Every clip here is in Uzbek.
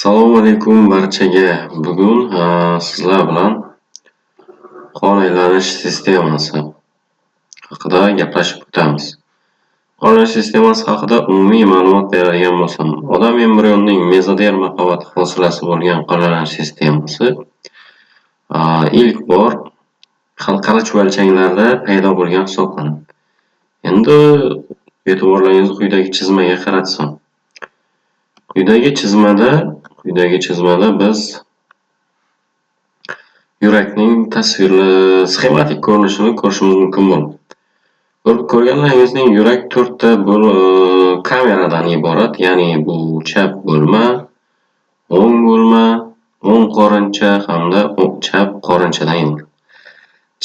Assalomu alaykum barchaga. Bugun sizlar bilan qon aylanish sistemasi haqida gaplashib o'tamiz. Qon aylanish sistemasi haqida umumiy ma'lumot beradigan bo'lsam, odam embrionining mezoderma qavati hosilasi bo'lgan qon aylanish sistemasi ilk bor halqali chuvalchanglarda paydo bo'lgan hisoblanadi. Endi e'tiborlaringizni quyidagi chizmaga qaratsam. Quyidagi chizmada biz yurakning tasvirli sxematik ko'rinishini ko'rishimiz mumkin bo'ladi. Ko'rganlaringizdek, yurak to'rtta kameradan iborat, ya'ni bu chap bo'lma, o'ng bo'lma, o'ng qorincha hamda chap qorinchadan iborat.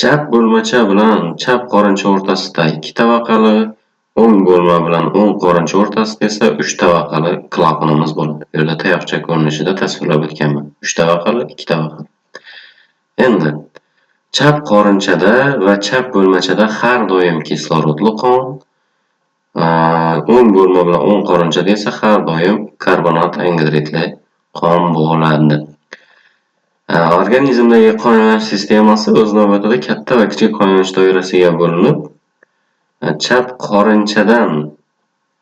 Chap bo'lmacha bilan chap qorincha o'rtasida ikki tabaqali, o'ng bo'lma bilan o'ng qorincha o'rtasida esa uch tabaqali klapanimiz bo'ladi. Bu yerda tayoqcha ko'rinishida tasvirlab o'tganman. Uch tabaqali, ikki tabaqali. Endi chap qorinchada va chap bo'lmachada har doim kislorodli qon, o'ng bo'lma bilan o'ng qorinchada esa har doim karbonat angidridli qon bo'ladi. Organizmdagi qon aylanish sistemasi o'z navbatida katta va kichik qon aylanish doirasiga bo'linib, chap qorinchadan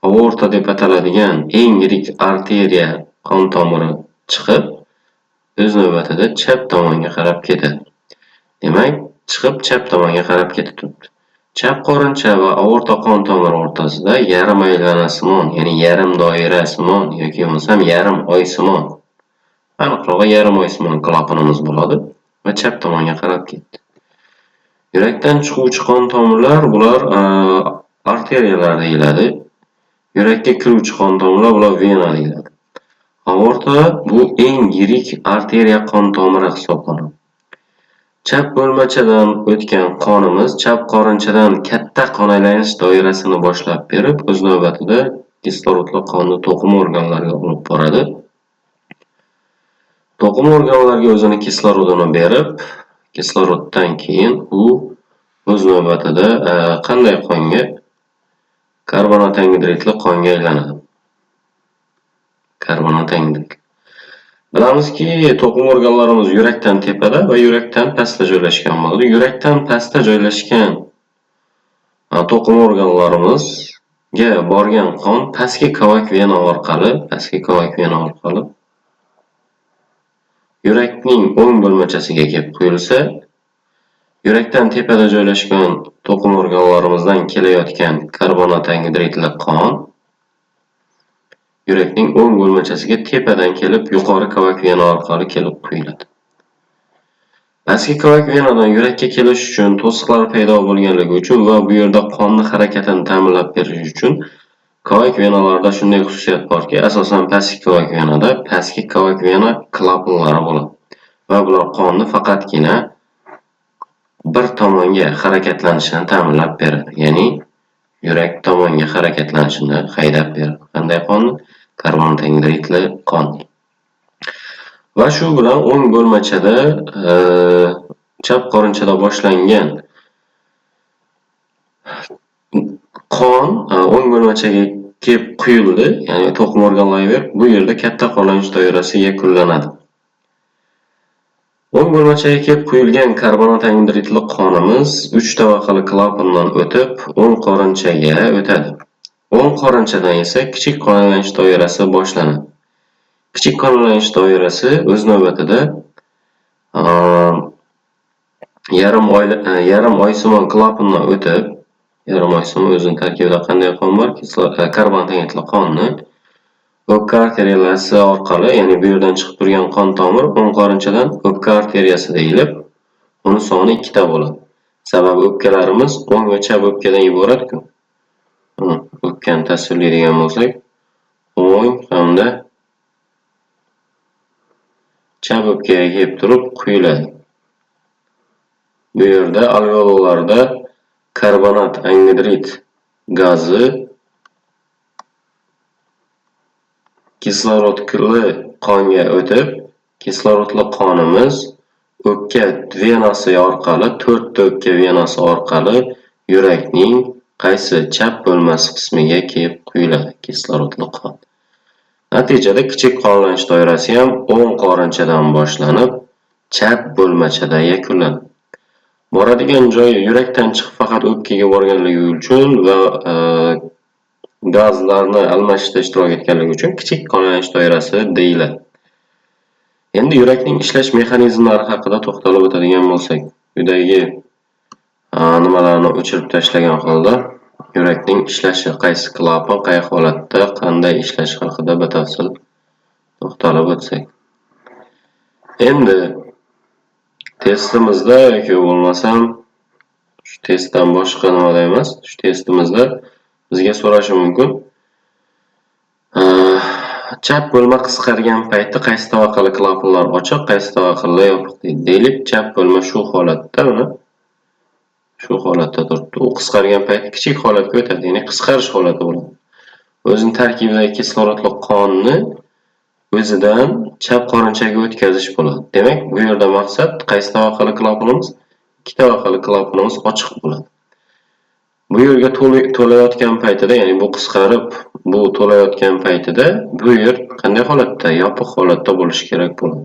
aorta deb ataladigan eng yirik arteriya qon tomiri chiqib, o'z navbatida chap tomonga qarab ketadi. Demak, chiqib chap tomonga qarab ketib turibdi. Chap qorincha va aorta qon tomiri o'rtasida yarim aylanasimon, ya'ni yarim doirasimon yoki bo'lmasam yarim oysimon, aniqrog'i yarim oysimon klapanimiz bo'ladi va chap tomonga qarab ketdi. Yurakdan chiquvchi qon tomirlar bular arteriyalar deyiladi. Yurakka kiruvchi qon tomirlar bular vena deyiladi. Aorta bu eng yirik arteriya qon tomiri hisoblanadi. Chap bo'lmachadan o'tgan qonimiz chap qorinchadan katta qon aylanish doirasini boshlab berib, o'z navbatida kislorodli qonni to'qima organlariga olib boradi. To'qima organlarga o'zini kislorodini berib, kisloroddan keyin u o'z navbatida qanday qonga? Karbonat angidridli qonga aylanadi. Karbonat angidrid. Bilamizki, to'qima organlarimiz yurakdan tepada va yurakdan pastda joylashgan bo'ladi. Yurakdan pastda joylashgan to'qima organlarimizga borgan qon pastki kavak vena orqali yurakning o'ng bo'lmachasiga kelib quyilsa, yurakdan tepada joylashgan to'qima organlarimizdan kelayotgan karbonat angidridli qon yurakning o'ng bo'lmachasiga tepadan kelib, yuqori kavak vena orqali kelib quyiladi. Pastki kavak venadan yurakka kelish uchun to'siqlar paydo bo'lganligi uchun va bu yerda qonni harakatini ta'minlab berish uchun kavak venalarda shunday xususiyat borki, asosan pastki kavak venada pastki kavak vena klapanlari bo'ladi va bular qonni faqatgina bir tomonga harakatlanishini ta'minlab beradi, ya'ni yurak tomonga harakatlanishini haydab beradi. Qanday qonni? Karbonat angidridli qon. Va shu bilan o'ng bo'lmachada, chap qorinchada boshlangan qon o'ng bo'lmachaga kelib quyildi, ya'ni to'qima organlarga berib, bu yerda katta qon doirasi yakunlanadi. O'ng bo'lmachaga kelib quyilgan karbonat angidridli qonimiz uch tabaqali klapandan o'tib, o'ng qorinchaga o'tadi. O'ng qorinchadan esa kichik qon aylanish doirasi boshlanadi. Kichik qon aylanish doirasi o'z navbatida yarim oysimon klapandan o'tib, yarim oysimon o'zini tarkibida qanday qon bor? Karbonat angidridli qonni o'pka arteriyasi orqali, ya'ni bu yerdan chiqib turgan qon tomir o'ng qorinchadan o'pka arteriyasi deyilib, uni soni ikkita bo'ladi. Sababi o'pkalarimiz o'ng va chap o'pkadan iborat-ku. O'pkani tasvirlaydigan bo'lsak, o'ng hamda chap o'pkaga kelib turib quyiladi. Bu yerda alveollarda karbonat angidrid gazi kislorodli qonga o'tib, kislorodli qonimiz o'pka venasi orqali, to'rtta o'pka venasi orqali yurakning qaysi chap bo'lmasi qismiga kelib quyiladi kislorodli qon. Natijada kichik qonlanish doirasi ham o'ng qorinchadan boshlanib, chap bo'lmachada yakunlanadi. Boradigan joyi yurakdan chiqib faqat o'pkaga borganligi uchun va gazlarni almashishda ishtirok etganligi uchun kichik qonlanish doirasi deyiladi. Endi yurakning ishlash mexanizmlari haqida to'xtalib o'tadigan bo'lsak, uydagi nimalarni o'chirib tashlagan holda yurakning ishlashi, qaysi klapan qay holatda qanday ishlashi haqida batafsil to'xtalib o'tsak. Endi testimizda yoki bo'lmasam shu testdan boshqa nimada emas, shu testimizda bizga so'rashi mumkin. Chap bo'lma qisqargan paytda qaysi tabaqali klapanlar ochiq, qaysi tabaqalar yopiq deydi. Deylik, chap bo'lma shu holatda, mana shu holatda turibdi. U qisqargan paytda kichik holatga o'tadi, ya'ni qisqarish holati bo'ladi. O'zining tarkibidagi kislorodli qonni o'zidan chap qorinchaga o'tkazish bo'ladi. Demak, bu yerda maqsad qaysi tabaqali klapanimiz? Ikki tabaqali klapanimiz ochiq bo'ladi. Bu yerga to'layotgan paytida, ya'ni bu qisqarib, bu to'layotgan paytida bu yer qanday holatda? Yopiq holatda bo'lishi kerak bo'ladi.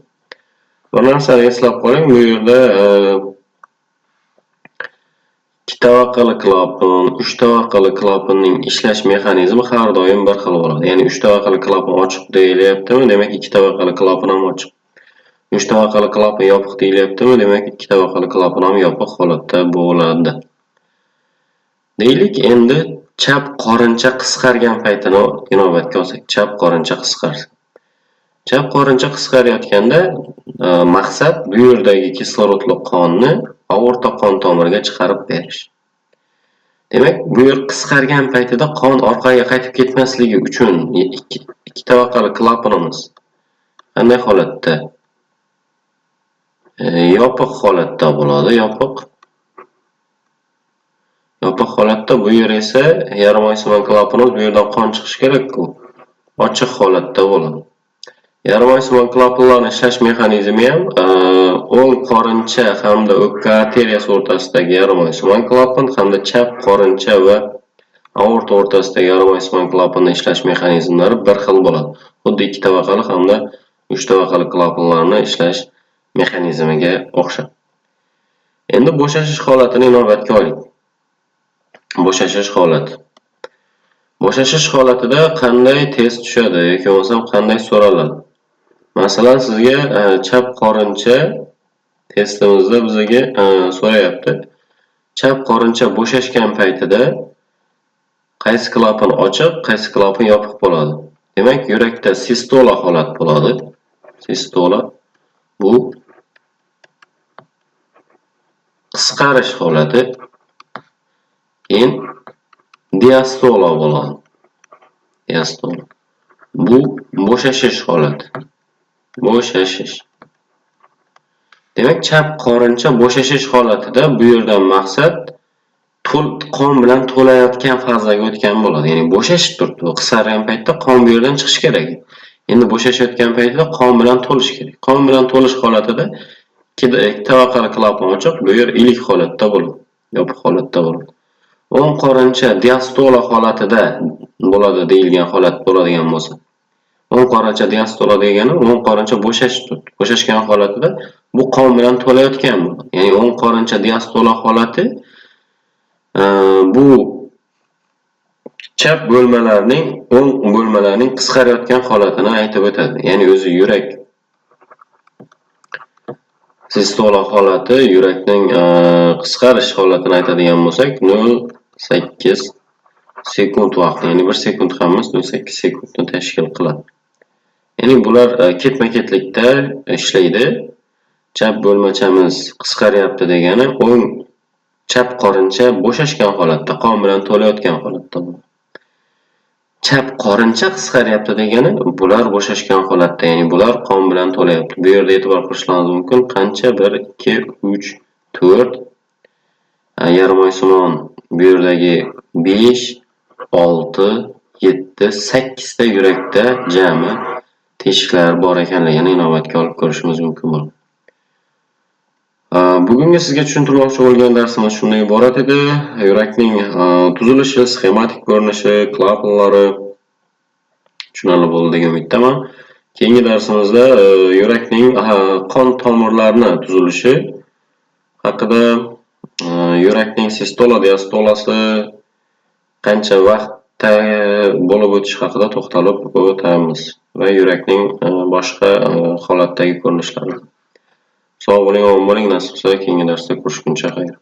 Bir narsani eslab qoling, bu yerda ikki tabaqali klapan, uch tabaqali klapanning ishlash mexanizmi har doim bir xil bo'ladi. Ya'ni uch tabaqali klapan ochiq deyilyaptimi, demak ikki tabaqali klapan ham ochiq. Uch tabaqali klapan yopiq deyilyaptimi, demak ikki tabaqali klapan ham yopiq holatda bo'ladi. Deylik, endi chap qorincha qisqargan paytini inobatga olsak, chap qorincha qisqarsa. Chap qorincha qisqarayotganda maqsad bu yerdagi kislorodli qonni aorta qon tomiriga chiqarib berish. Demak, bu yer qisqargan paytida qon orqaga qaytib ketmasligi uchun ikki tabaqali klapanimiz qanday holatda? Yopiq holatda bo'ladi, yopiq. Yopiq holatda bu yer esa yarim oysimon klapanimiz, bu yerdan qon chiqishi kerak-ku. Ochiq holatda bo'ladi. Yarim oysimon klapanlarning ishlash mexanizmi ham o'ng qorincha hamda o'pka arteriyasi o'rtasidagi yarim oysimon klapan hamda chap qorincha va aorta o'rtasidagi yarim oysimon klapanning ishlash mexanizmlari bir xil bo'ladi. Xuddi ikki tabaqali hamda uch tabaqali klapanlarni ishlash mexanizmiga o'xshab. Endi bo'shashish holatini inobatga oling. Bo'shashish holati. Bo'shashish holatida qanday test tushadi yoki bo'lmasam qanday so'raladi? Masalan, sizga chap qorincha testimizda bizga so'rayapti. Chap qorincha bo'shashgan paytida qaysi klapan ochiq, qaysi klapan yopiq bo'ladi? Demak, yurakda sistola holat bo'ladi. Sistola bu qisqarish holati. Keyin diastola bo'ladi. Diastola. Bu bo'shashish holati. Bo'shashish. Demak, chap qorincha bo'shashish holatida bu yerdan maqsad qon bilan to'layotgan fazaga o'tgan bo'ladi. Ya'ni bo'shashib turibdi. Bu qisqargan paytda qon bu yerdan chiqishi kerak. Endi bo'shashayotgan paytida qon bilan to'lishi kerak. Qon bilan to'lish holatida ikki tabaqali klapan ochiq, bu yer ilik holatda bo'ladi, yopiq holatda bo'ladi. O'ng qorincha diastola holatida bo'ladi deyilgan holat bo'ladigan bo'lsa, o'ng qorincha diastola degani o'ng qorincha bo'shashib turibdi. Bo'shashgan holatida bu qon bilan to'layotgan bo'ladi. Ya'ni o'ng qorincha diastola holati bu chap bo'lmalarning o'ng bo'lmalarning qisqarayotgan holatini aytib o'tadi. Ya'ni o'zi yurak sistola holati, yurakning qisqarish holatini aytadigan bo'lsak, 0,8 sekund vaqt, ya'ni 1 sekund ham emas, 0,8 sekundni tashkil qiladi. Ya'ni bular ketma-ketlikda ishlaydi. Chap bo'lmachamiz qisqaryapti degani o'ng chap qorincha bo'shashgan holatda, qon bilan to'layotgan holatda bo'ladi. Chap qorincha qisqaryapti degani bular bo'shashgan holatda, ya'ni bular qon bilan to'layapti. Bu yerda e'tibor qilishlaringiz mumkin, qancha 1 2 3 4 yarim oysimon bu yerdagi 5 6 7 8 ta yurakda jami teshiklar bor ekanligini inobatga olib ko'rishimiz mumkin bo'ladi. Bugungi sizga tushuntirmoqchi bo'lgan darsimiz shundan iborat edi. Yurakning tuzilishi, sxematik ko'rinishi, klapanlari Tushunarli bo'ldi degan umiddaman. Keyingi darsimizda yurakning qon tomirlarini tuzilishi haqida, yurakning sistola diastolasi qancha vaqtda bo'lib o'tishi haqida to'xtalib o'tamiz va yurakning boshqa holatdagi ko'rinishlari. Sog' bo'ling, omon bo'ling, nasib qilsa keyingi darsda ko'rishguncha xayr.